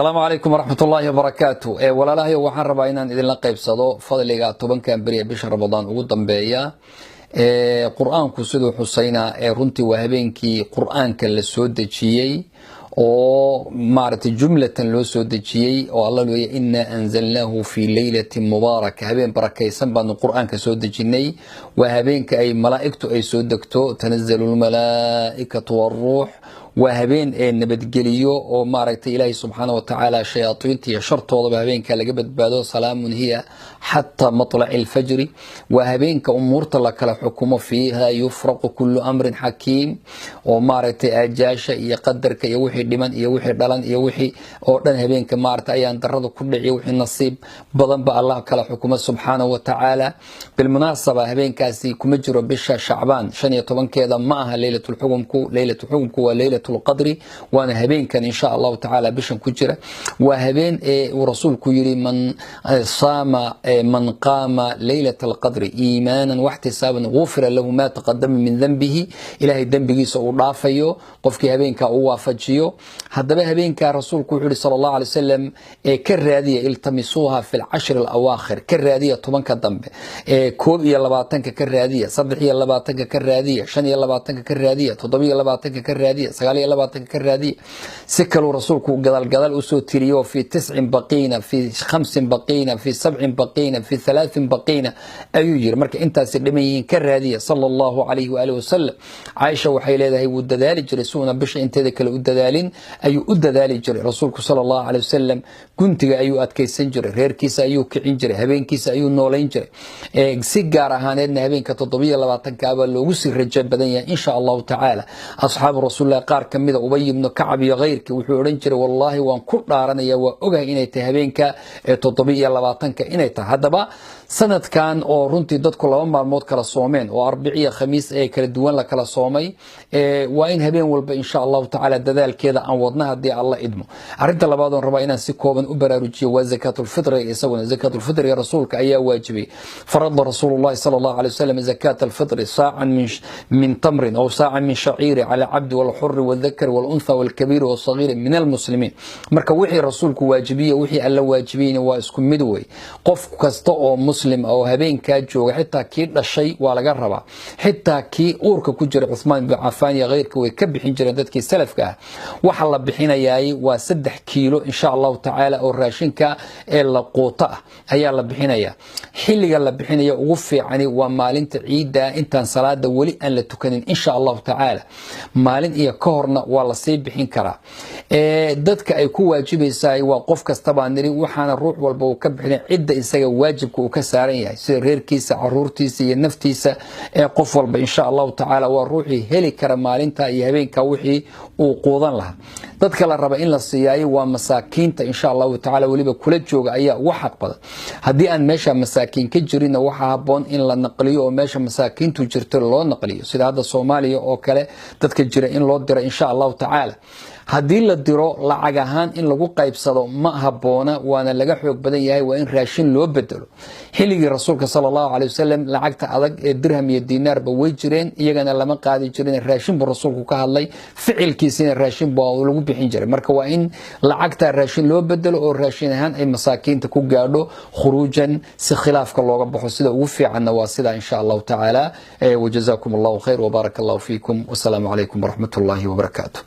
Asalaamu calaykum waraxmat ullaahi wabarakaatu. Walaalahayo, waxaan rabaa inaan idinla qaybsado fadliga 10-kan beri ee bisha Ramadaan ugu dambeeya. Qur-aanku siduu xusaynaa ee runtii waa habeenkii Qur-aanka la soo dejiyey oo maaragtay jumlatan loo soo dejiyey, oo Alla leeya: "Inaa anzalnaahu fii leylatin mubaaraka." Habeen barakaysan baanu Qur-aanka soo dejinay. Waa habeenka ay malaa'igtu ay soo degto, tanazalu lmalaa'ikatu waruux. Waa habeen ee nabadgeliyo oo maaragtay Ilaahay subxaana wa tacaala shayaadiinta iyo shartoodaba habeenka laga badbaado. Salaamun hiya xataa matlaci alfajri. Waa habeenka umuurta la kala xukumo, fiiha yufraqu kullu amrin xakiim, oo maaragtay aajaasha iyo qadarka iyo wixii dhiman iyo wixii dhalan iyo wixii oo dhan habeenka maaragtay ayaan darada ku dhiciyo, wixii nasiib badanba Allah kala xukumo subxaanahu wa tacaala. Bilmunaasaba, habeenkaasi kuma jiro bisha Shacbaan 15-keeda. Ma aha leylatulxukumku. Leylatulxukumku waa leylat lqadri, waana habeenkan insha Allahu tacaala bishan ku jira. Waa habeen ee uu Rasuulku yiri: "Man saama, man qaama leylat alqadri iimaanan waxtisaaban, gufira lahu ma taqadama min denbihi." Ilaahay dembigiisa uu dhaafayo qofkii habeenkaa uu waafajiyo. Haddaba habeenkaa Rasuulku wuxuu yihi sala Allahu alay wasalam ee ka raadiya, iltamisuuha fi lcashri alawaakhir, ka raadiya 10-ka dambe, ee 21-ka ka raadiya, 23-ka ka raadiya, 25-ka ka raadiya, 27-ka ka raadiya, 29-ka ka raadiya. Si kaluu Rasuulku gadaal gadaal usoo tiriyo: fi tiscin baqiina, fi khamsin baqiina, fi sabcin baqiina, fi halaatin baqiina ayuu yiri. Marka intaasi dhiman yihiin ka raadiya, sala Allahu calayhi waalihi wasalam. Caaisha waxay leedahay: wuu dadaali jiray, si una bisha inteeda kale u dadaalin ayuu u dadaali jiray Rasuulku sala Allahu caleyh wasalam. Guntiga ayuu adkaysan jiray, reerkiisa ayuu kicin jiray, habeenkiisa ayuu noolayn jiray. Si gaar ahaaneedna habeenka 27-kaabaa loogu sii rajo badan yahay insha Allahu tacaala. Asxaabu Rasuulilah qaar ka mida, Ubay ibnu Kacab iyo keyrkii, wuxuu odhan jiray: "Wallaahi waan ku dhaaranaya, waa ogahay inay tahay habeenka 27-ka inay tahay." Haddaba sanadkan oo runtii dadku 2 maalmood kala soomeen oo Arbiciya Khamiis ee kala duwan la kala soomay, waa in habeen walba insha Allahu tacaala dadaalkeeda aan wadna haddii Alla idmo. Arrinta labaad oon rabaa inaan si kooban u baraarujiyo waa zakaatulfitriga. Isaguna zakaatulfitriga Rasuulka ayaa waajibay. Farada Rasuulullahi sala Allahu alay wasalam zakaat alfitri saacan min tamrin aw saacan min shaciiri cala alcabdi walxuri waldakari waluntha walkabiiri walsagiiri min almuslimiin. Marka wixii Rasuulku waajibiye, wixii Alla waajibiyeyna waa isku mid wey. Qof kasta oo Muslim oo habeenkaa jooga, xitaa kii dhashay waa laga rabaa, xitaa kii uurka ku jira. Cuthmaan ibnu Cafaan iyo keyrka way ka bixin jireen dadkii salafka ah. Waxa la bixinayaay waa 3 kiilo insha Allahu tacaala oo raashinka ee la quuto ah ayaa la bixinaya. Xilliga la bixinaya ugu fiicani waa maalinta ciidda, intaan salaada weli aan la tukanin insha Allahu tacaala. Maalin iyo ka horna waa lasii bixin karaa. Dadka ay ku waajibaysaay waa qof kastabaa niri, waxaana ruux walba uu ka bixinay cidda isaga waajibka uu ka saaran yahay, sida reerkiisa, caruurtiisa iyo naftiisa. Ee qof walba insha Allahu tacaala waa ruuxii heli kara maalinta iyo habeenka wixii uu quudan lahaa. Dadka la raba in la siiyaayo waa masaakiinta insha Allahu tacala, weliba kula jooga ayaa ugu xaq badan. Haddii aan meesha masaakiin ka jirinna, waxaa haboon in la naqliyo oo meesha masaakiintu jirto loo naqliyo, sida hadda Soomaaliya oo kale dadka jira in loo diro insha Allahu tacaala. Haddii la diro, lacag ahaan in lagu qaybsado ma haboona, waana laga xoog badan yahay. Waa in raashin loo bedelo. Xilligii Rasuulka sala Allahu caley wasalam lacagta adag ee dirham iyo diinaarba way jireen, iyagana lama qaadi jirin. Raashin buu Rasuulku ka hadlay, ficilkiisina raashin baa lagu bixin jiray. Marka waa in lacagta raashin loo bedelo oo raashin ahaan ay masaakiinta ku gaadho khuruujan, si khilaafka looga baxo. Sida ugu fiicanna waa sidaa insha Allahu tacaala. Wajazaakum Allahu khayr wbaaraka Allahu fiikum, wasalaamu calaykum waraxmat ullahi wabarakaatu.